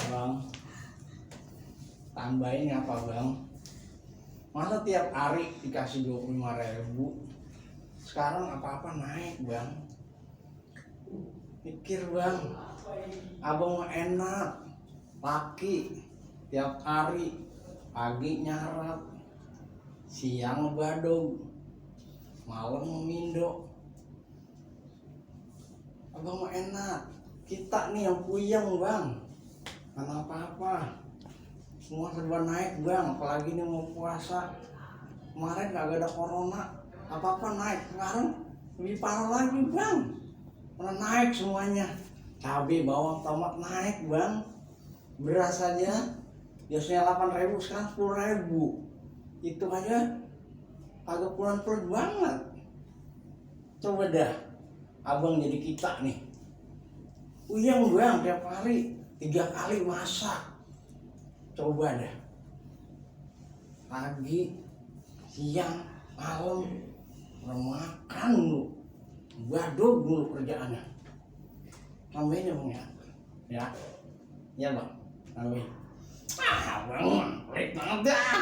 Bang, tambahin apa bang? Masa tiap hari dikasih 25.000, sekarang apa-apa naik bang? Pikir bang, abang mah enak, laki tiap hari, pagi nyarap, siang badung, malam mindo. Abang mah enak, kita nih yang puyeng bang, kan apa-apa. Semua serba naik bang, apalagi ini mau puasa. Kemarin gak ada corona, apa-apa naik. Sekarang lebih parah lagi bang, mana naik semuanya. Cabai, bawang, tomat naik bang. Beras aja biasanya 8.000, sekarang 10.000. Itu aja agak pelan-pelan banget. Coba dah abang jadi kita nih, puyeng bang tiap hari 3 kali masak. Coba dah, pagi, siang, malam, makan dulu, badog dulu kerjaannya. Tambahin ya bang ya, ya bang, tambahin. Bang, pelit banget dah.